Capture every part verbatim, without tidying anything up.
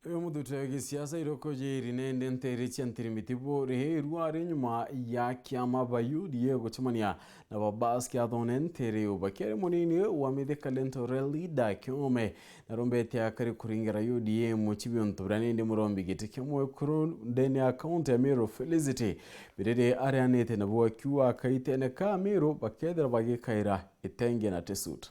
Uyu muthute gisiasa iroko jiri nende ntere cia ntirimiti buri irua ari nyuma ya kiama ba U D A gucemania na ba Bas kiathone ntere iu bakiari munini wa Mithika Linturi Linda Kiome na rombete akari kuringira U D A mucibi untu buria nindi murombi giti kia mwekuru ndene ya kaunti ya Meru Felicity Biriri arianite nabo akiuga akaitene ka Meru bakethira bagikaira itenge na tisut.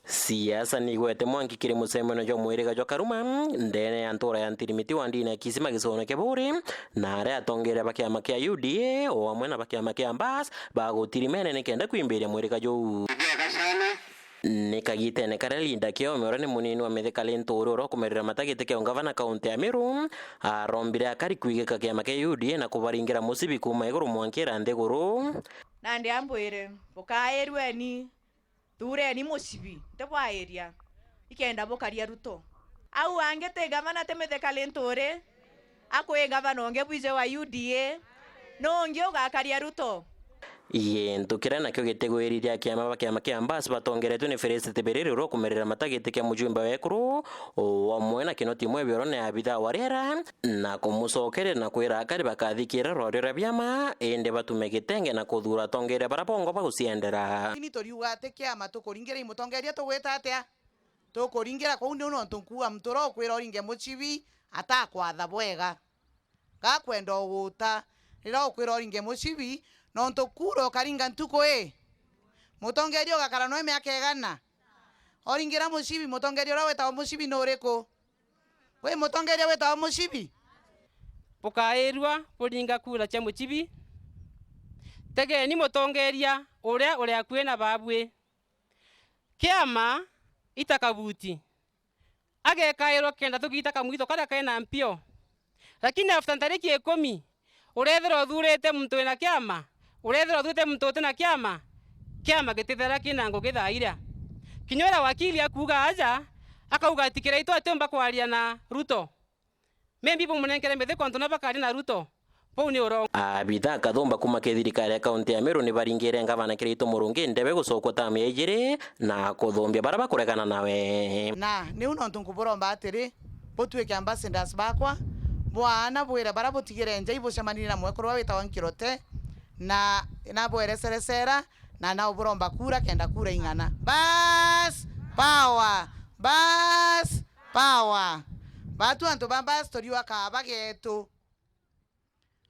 Siasa ni igwete mwanki kiri mucemanio jwa mwiriga jwa Karuma ndene ya ntura ya Ntirimiti wa ndini ya Kisima gicone kia Buri, na aria atongeria ba kiama kia U D A o amwe na ba kiama kia Mbas bagutirimene nikenda kwimbiria mwiriga juu. Ni kagitene karia Linda Kiome uria ni munini wa Mithika Linturi uria ukumerera mata giti kia ungavana kaunti ya Meru arombire akari kwigika kiama kia U D A na kubaringira mucibi kuuma iguru mwankira nthiguru. Nandi ambwire, bukairweni. Thuureni mucibi, ntibwairia, ikenda bukaria Ruto. Au angi ti gavana ti Mithika Linturi, akwi gavana ungi bwije wa U D A, nungi ugakaria Ruto? Gintu kiria nakio gitigwiririe akiama ba kiama kia Mbas batongeretwe ni Felicity Biriri uria ukumerera mata giti kia mujumbe wa ekuru, o amwe na Kinoti Mwebi uria ni abithaa wa riera, na kumucokeria na kwira akari bakathikira rwario rwa biama, indi batume gitenge na kuthuura atongeria baria bongwa baguciendera. Lakini turiuga ati kiama tukuringira i mutongeria tugwita atia? Tukuringira kuu niu nontu nkuuga muntu uria ukwira uringe mucibi atakwatha bwega. Gakwenda uguta riria ukwira uringe mucibi, nontu kuura ukaringa ntuku i. Mutongeria ugakara noe miaka igana? Oringira mucibi, mutongeria uria witagwa mucibi ni uriku? Kwi mutongeria witagwa mucibi? Bukairua buringa kura cia mucibi. Tegeni mutongeria uria uri akui na babui. Kiama ita kabuti. Agekairwa kenda tugita kamwito karia kena mpio. Lakini after ntariki ikumi, urethirwa uthurite muntu wina kiama, urethirwa uthurite muntu utina kiama, kiama gitithera kina ngugi thaa iria. Kinya uria wakili akuuga aja, akauga ati Kiraitu atiumba kwaria na Ruto. Maybe bumunenkere mithiko antu na bakaria na Ruto. Buu ni urongo. Abitha akathumba kuma kithirikari ya kaunti ya Meru ni baringire ngavana Kiraitu Murungi ndebe gucokwa tamu ya ijiri na kuthumbia baria bakuregana nawe. Na niu nontu nkuburomba atiri, butwike ambassadors bakwa, bwaana bwire baria butigire nja ibucemanirie na mwekuru wa witagwa Nkirote, na nabwereseresera, na nauburomba kura kenda kura ing'ana. Bas! Power! Bas! Power! Batu antu ba Bas turiuga kaaba getu.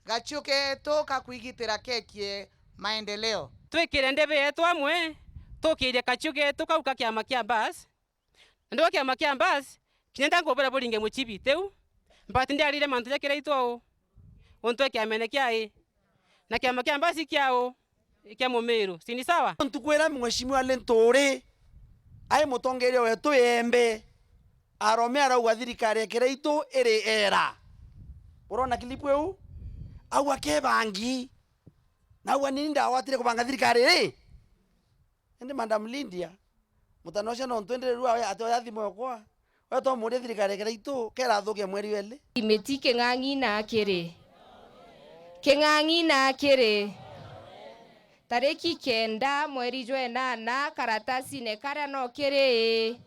Gaciu getu ka kwigitira kekie maendeleo. Twikire ndebe yetu amwe, tukiirie kaciu getu kau ka kiama kia Bas. Na ndigo kiama kia Bas, kinya nda nkubwira buringe mucibi, tiu? But ndiarire mantu ja Kiraitu au. Untu e kiamene kia i. Na kiama kia Bas kia u? Kia Mumiru. Si ni sawa? Ntuku iria Mheshimiwa Linturi ai mutongeria wetu Iembe, arome arauga thirikari ya Kiraitu iri era. Urona clip iu? Au akebangi. Na au anini ndawatire kubanga thirikari ri? Indi Madam Lydia, mutana ucio nontu indi riu awe ati oya thimu yakwa. We twamuria thirikari ya Kiraitu, kera athukia mweri weli. Imiti king'ang'i na kiri. King'ang'i na kiri. Tariki kenda mweri jwa enana, karatasine karia no kiri.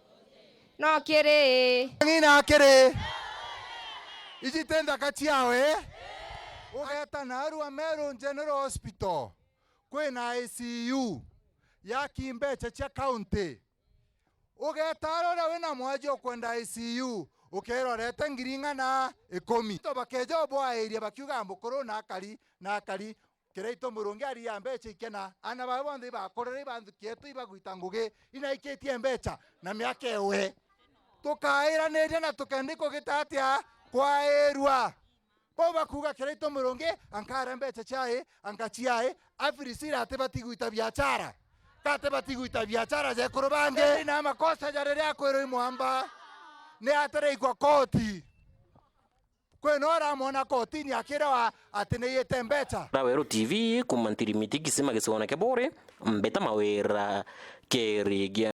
No kiri. King'ang'i na kiri. Iji ti nthaka ciawe. Ugeta narua Meru General Hospital. Kwina I C U ya kimbecha cia county. Ugeeta aria uria wina mwaji ukwenda I C U, ukeera urete ngiri ing'ana ikumi. Into bakeeja ubwairia bakiuga, "Mukuru na akari, na akari, Kiraitu Murungi aria mbecha ikena, aana baa bonthe ibakurire, ibanthuki yetu, ibagwita ngugi, inaikitie mbecha na miaka ewe." Tukairaniria na tukenda kugita atia? Kwairua. Bau bakuuga Kiraitu Murungi, ankare mbecha ciae, anka ciae, a Priscilla atibati gwita biachara. Ka atibati gwita biachara ja ekuru bangi? Indi na makosa ja riria akwirwa i mwamba, ni atiraikwa koti. Kwina uramwona kotini akirawa ati ni yite mbecha. Raweru T V, kuma Ntirimiti Kisima gicigone kia Buri, Mbeta Mawira, Kirigia.